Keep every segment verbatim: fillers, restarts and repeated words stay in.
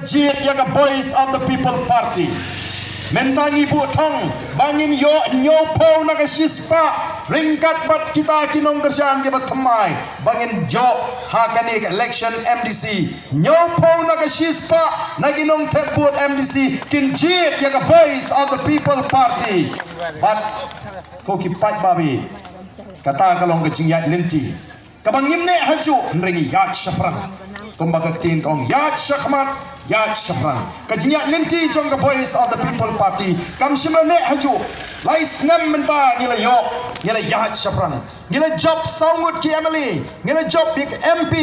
jied ïa ka Voice of the People Party. Mynta ngi buh thong ba ngin ïoh hynñiewphew na ka shispah ryngkat bad kita ki nongkyrshan kiba thymmai ba ngin ïoh ha kane ka election M D C. Hynñiewphew na ka shispah na ki nongthep vote M D C kin jied ïa ka Voice of the People Party. Bad ko ki paidbah, kata ka long ka jingïaid lynti kaba ngim neh hajuh, hynrei ngi ïaid shaphrang. Kumba ka ktien ka ong, ïaid shakhmat, ïaid shaphrang. Ka jingïaid lynti jong ka Voice of the People Party kam shym la neh hajuh. Lai snem mynta ngi la ïoh, ngi la ïaid shaphrang. Ngi la jop saw ngut ki M L A, ngi la jop ïa ki M P,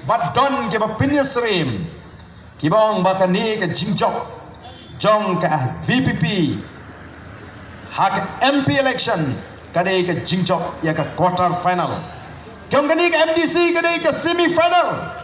bad don kiba pynïasyriem, kiba ong ba kane ka jingjop jong ka V P P ha ka M P election ka dei ka jingjop ïa ka quarter final. Ki ong kane ka M D C ka dei ka semi final.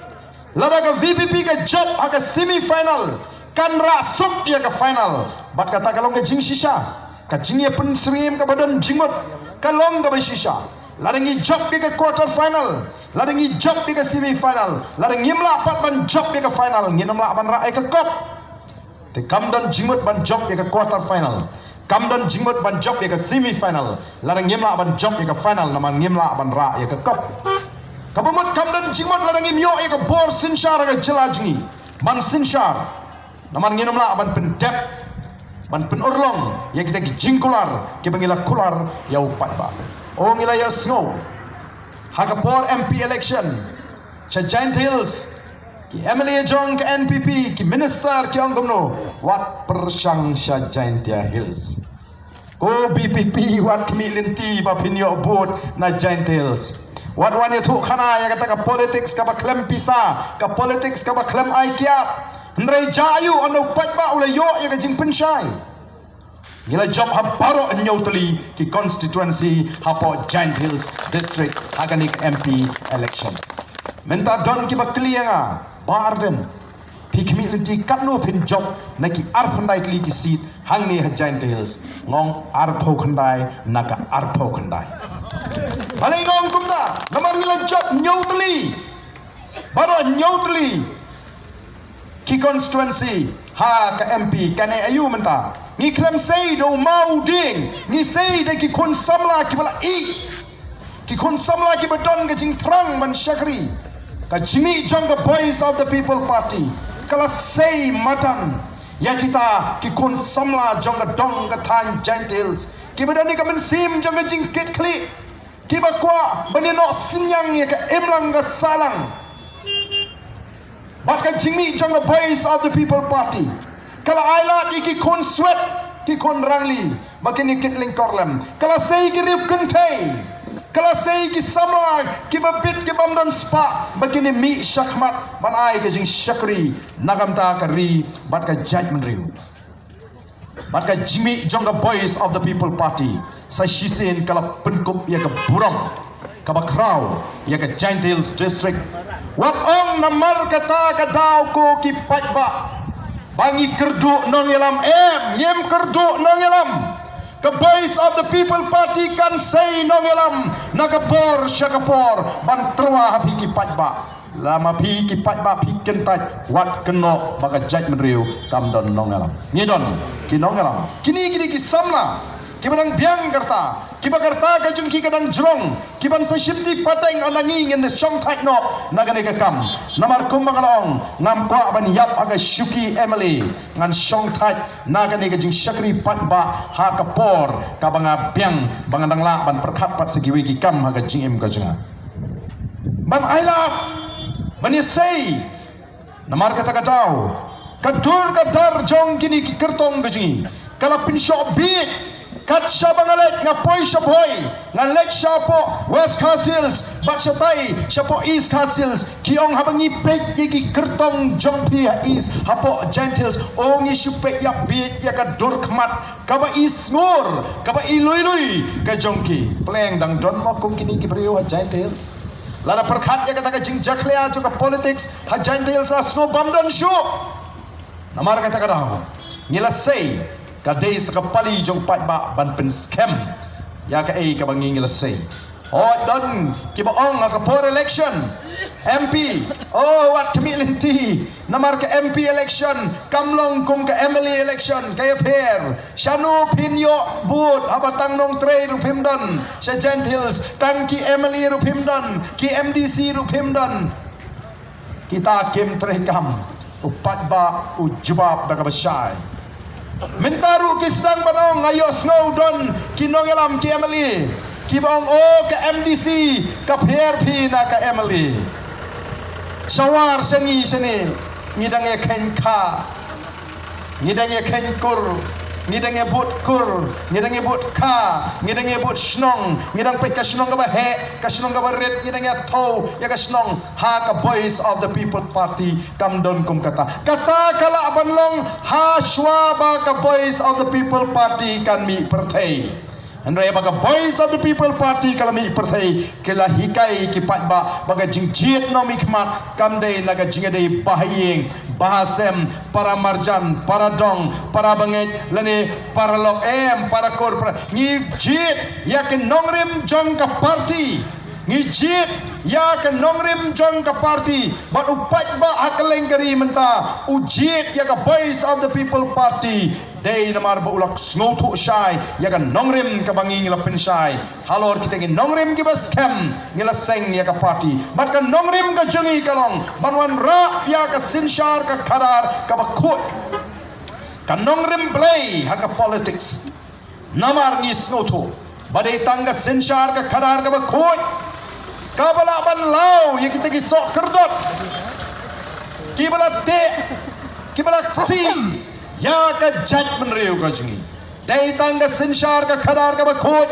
Lada ka V P P ka jop ha ka semi final, kan rah suk ïa ka final. Bad kata ka long ka jingshisha. Ka jingïapynsyriem kaba don jingmut ka long kaba shisha. Lada ngi jop ïa ka quarter final, lada ngi jop ïa ka semi final, lada ngim lah pat ban jop ïa ka final, ngin ym lah ban rah ïa ka cup. Te kam don jingmut ban jop ïa ka quarter final. Kam don jingmut ban jop ïa ka semi final lada ngim lah ban jop ïa ka final, namar ngim lah ban rah ïa ka cup. Kaba mut kam don jingmut lada ngim ïoh ïa ka bor synshar ha ka jylla jong ngi ban synshar, namar ngin ym lah ban pyndep, ban pynurlong ïa kita ki jingkular kiba ngi la kular ïa u paidbah. O, ngi la ïasngew ha ka por M P election sha Jaintia Hills, ki M L A jong ka N P P, ki minister ki ong kumno, wat pyrshang sha Jaintia Hills. Ko V P P, wat khmih lynti ba phin ïoh vote na Jaintia Hills. Wat wan ïathuh khana ïa kata ka politics kaba khlem pisa, ka politics kaba khlem ai kiad. Hynrei jia aïu, ano paidbah u la ïoh ïa ka jingpynshai. Ngi la jop ha baroh hynñiew tylli ki constituency hapoh Jaintia Hills District ha kane ka M P election. Mynta don kiba kylli ïa nga, Bah Ardent, phi khmih lynti katno phin jop na ki arphew khyndai tylli ki seat hangne ha Jaintia Hills? Nga ong arphew khyndai na ka arphew khyndai. Balei nga ong kumta? Namar ngi la jop hynñiew tylli, baroh hynñiew tylli ki constituency ha ka M P. Kane aïu mynta? Ngi khlem sei da u maw u dieng, ngi sei da ki khun samla kiba la ïeit, ki khun samla kiba don ka jingthrang ban shakri. Ka jingmih jong ka Voice of the People Party ka la sei madan ïa kita ki khun samla jong ka dong ka thaiñ Jaintia Hills kiba don ïa ka mynsiem jong ka jingkitkhlieh, kiba kwah ban ïa noh synñiang ïa ka imlang ka sahlang. Bad ka jingmih jong ka Voice of the People Party ka la ailad ïa ki khun swet, ki khun rangli ba kin ïa kit lyngkor lem. Ka la sei ki riewkynthei, ka la sei ki samla kiba bit ki bym don spah ba kin ïa mih shakhmat ban ai ka jingshakri na ka bynta ka ri bad ka jaitbynriew. Bad ka jingmih jong ka Voice of the People Party sa shisien ka la pynkup ïa ka burom kaba khraw ïa ka Jaintia Hills District. Wat ong namar kata ka daw, ko ki paidbah, ba ngi kyrduh nongïalam? Em, ngim kyrduh nongïalam. Ka Voice of the People Party kan sei nongïalam na ka por sha ka por ban tyrwa ha phi ki paidbah. Lada ma phi ki paidbah phi kyntait, wat kynnoh ba ka jaitbynriew kam don nongïalam. Ngi don ki nongïalam. Kine ki dei ki samla kiba dang biang ka rta, kiba ka rta ka jong ki ka dang jrong, kiban sa shimti pateng, ynda ngi ngin shongthait noh na kane ka kam. Namar kumba nga la ong, ngam kwah ban ïap ha ka shuki M L A, ngan shongthait na kane ka jingshakri paidbah ha ka por kaba nga biang, ba nga dang lah ban pyrkhat pat sa kiwei ki kam ha ka jingim ka jong nga. Ban ailad, ban ïasei. Namar kata ka daw, ka dur ka dar jong kine ki kyrtong ka jong ngi ka la pynshoh bieit. Kat shaba nga leit, nga poi sha Bhoi, nga leit shapoh West Khasi Hills bad shatai shapoh East Khasi Hills, ki ong haba ngi peit ïa ki kyrtong jong phi ha East, hapoh Jaintia Hills, o ngi shu peit ïa bieit ïa ka dur khmat kaba i sngur, kaba i lui lui ka jong ki. Pleng dang don mo kum kine ki briew ha Jaintia Hills? Lada pyrkhat ïa kata ka jingjakhlia jong ka politics ha Jaintia Hills, la sngew bym don shuh. Namar kata ka daw, ngi la sei, ka dei sa ka pali jong paidbah ban pynskhem ïa kaei kaba ngi ngi la sei. Oh, don kiba ong ha ka por election M P, oh, wat khmih lynti. Namar ka M P election kam long kum ka M L A election, ka ïapher. Shano phin ïoh vote? Haba tang nongtrei ruh phim don sha Jaintia Hills, tang ki M L A ruh phim don, ki M D C ruh phim don. Kita kim trei kam. U paidbah u jubab da kaba shai. Mynta ruh ki sdang ban ong, nga ïohsngew don ki nongïalam ki M L A kiba ong, oh, ka M D C ka pher phi na ka M L A. Shawar sha ngi shane, ngi dang ïa kheiñ kha, ngi dang ïa kheiñ kur, ngi dang ïa bud kur, ngi dang ïa bud kha, ngi dang ïa bud shnong, ngi dang peit ka shnong kaba heh, ka shnong kaba rit, ngi dang ïa thew ïa ka shnong ha ka Voice of the People Party. Kam don kum kata. Kata ka lah ban long ha shuwa ba ka Voice of the People Party kan mih pyrthei. Hynrei ba ka Voice of the People Party ka la mih pyrthei, ki la hikai ki paidbah ba ka jingjied nongmihkhmat kam dei na ka jingïadei bahaïing bahasem, para marjan, para dong, para bangeit, lane para lok, em, para kur, para, ngi jied ïa ki nongrim jong ka party. Ngi jied ïa ka nongrim jong ka party. Bad u paidbah ha kylleng ka ri mynta u jied ïa ka Voice of the People Party. Dei namar ba u la sngewthuh shai ïa ka nongrim kaba ngi la pynshai halor kita ki nongrim kiba skhem, ngi la seng ïa ka party. Bad ka nongrim ka jong ngi ka long ban wanrah ïa ka synshar ka khadar kaba khuid, ka nongrim Blei ha ka politics. Namar ngi sngewthuh ba dei tang ka synshar ka khadar kaba khuid kaba lah ban law ïa kita ki soh kyrdot, kiba la teh, kiba la ksih ïa ka jaitbynriew ka jong ngi. Dei tang ka synshar ka khadar kaba khuid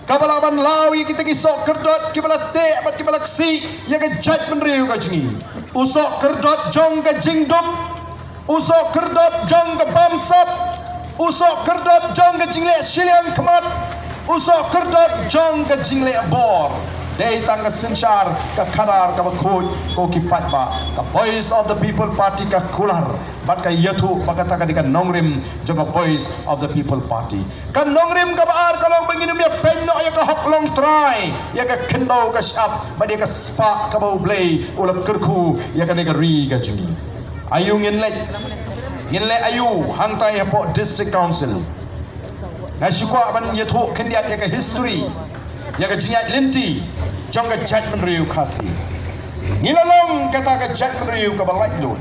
kaba lah ban law ïa kita ki soh kyrdot, kiba la teh bad kiba la ksih ïa ka jaitbynriew ka jong ngi. U soh kyrdot jong ka jingdum, u soh kyrdot jong ka bamsap, u soh kyrdot jong ka jingleh shiliang khmat, u soh kyrdot jong ka jingleh bor. Dei tang ka synshar ka khadar kaba khuid, ko ki paidbah. Ka Voice of the People Party ka kular bad ka ïathuh ba kata ka dei ka nongrim jong ka Voice of the People Party. Ka nongrim kaba ar ka long ba ngin ym ïa peit noh ïa ka hok longtrai, ïa ka khyndew ka shyiap bad ïa ka spah kaba U Blei u la kyrkhu ïa kane ka ri ka jong ngi. Aïu ngin leit, ngin leit aïu hangtai hapoh District Council? Nga shu kwah ban ïathuh khyndiat ïa ka history, ïa ka jingïaid lynti jong ka jaitbynriew Khasi. Ngi la long kata ka jaitbynriew kaba laitluid.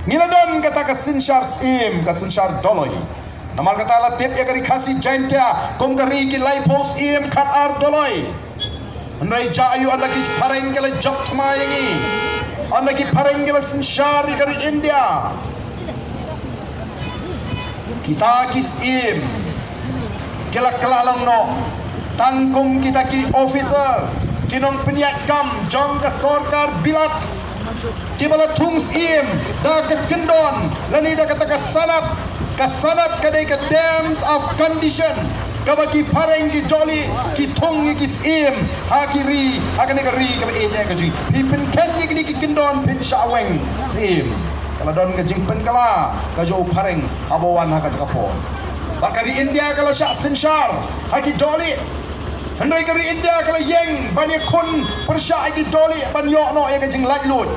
Ngi la don kata ka synshar syiem, ka synshar Dolloi. Namar kata la tip ïa ka ri Khasi Jaintia kum ka ri ki laiphew syiem khatar Dolloi. Hynrei jia aïu, ynda ki phareng ki la jop thma ïa ngi, ynda ki phareng ki la synshar ïa ka ri India, kita ki syiem ki la kylla long noh tang kum kita ki officer, ki nongpynïaid kam jong ka sorkar bilat, kiba la thung syiem da ka kyndon lane da kata ka sanad. Ka sanad ka dei ka terms of condition kaba ki phareng ki dohlieh ki thung ïa ki syiem ha ki ri, ha kane ka ri kaba ïeit ka jong ngi. Phi pynkheiñ ïa kine ki kyndon phin shah weng syiem. Ka la don ka jingpynkylla ka jong u phareng haba wan ha kata ka por. Bad ka ri India ka la shah synshar ha ki dohlieh. Hynrei ka ri India ka la ïeng ban ïakhun pyrshah ïa ki dohlieh ban ïoh noh ïa ka jinglaitluid.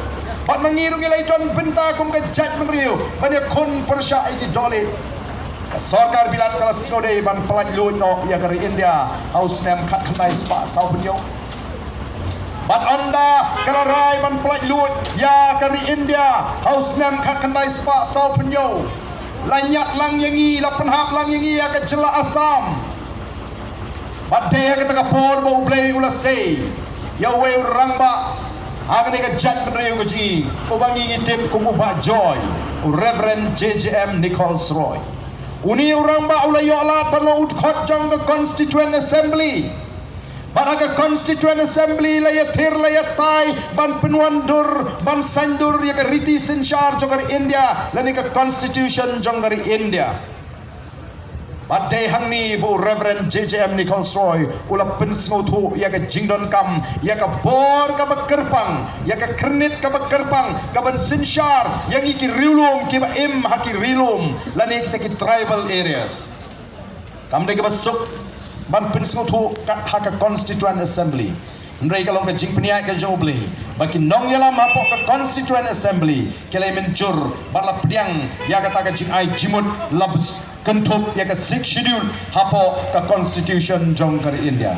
Bad ma ngi ruh ngi la don bynta kum ka jaitbynriew ban ïakhun pyrshah ïa ki dohlieh. Ka sorkar bilat ka la sngewdei ban pyllait luid noh ïa ka ri India ha u snem khatkhyndai spah sawphew hynñiew. Bad ynda ka la rai ban pyllait luid ïa ka ri India ha u snem khatkhyndai spah sawphew hynñiew, la ñiad lang ïa ngi, la pynhap lang ïa ngi ïa ka jylla Assam. Bad dei ha kata ka por ba U Blei u la sei ïa uwei u rangbah ha kane ka jaitbynriew ka jong ngi, uba ngi ngi tip kum u Bah Joy, u Reverend J J M Nichols Roy. Une u rangbah u la ïoh lad ban long u dkhot jong ka Constituent Assembly. Bad ha ka Constituent Assembly la ïathir, la ïatai ban pynwandur, ban saindur ïa ka riti synshar jong ka ri India lane ka Constitution jong ka ri India. Bad dei hangne ba u Reverend J J M Nichols Roy u la pynsngewthuh ïa ka jingdonkam ïa ka bor kaba kyrpang, ïa ka khyrnit kaba kyrpang kaban synshar ïa ngi ki riewlum kiba im ha ki ri lum lane kita ki tribal areas. Kam dei kaba suk, ban pynsngewthuh kat ha ka Constituent Assembly. Hynrei ka long ka jingpynïaid ka jong U Blei ba ki nongïalam hapoh ka Constituent Assembly ki la mynjur bad la pdiang ïa kata ka jingai jingmut, la kynthup ïa ka Sixth Schedule hapoh ka Constitution jong ka ri India.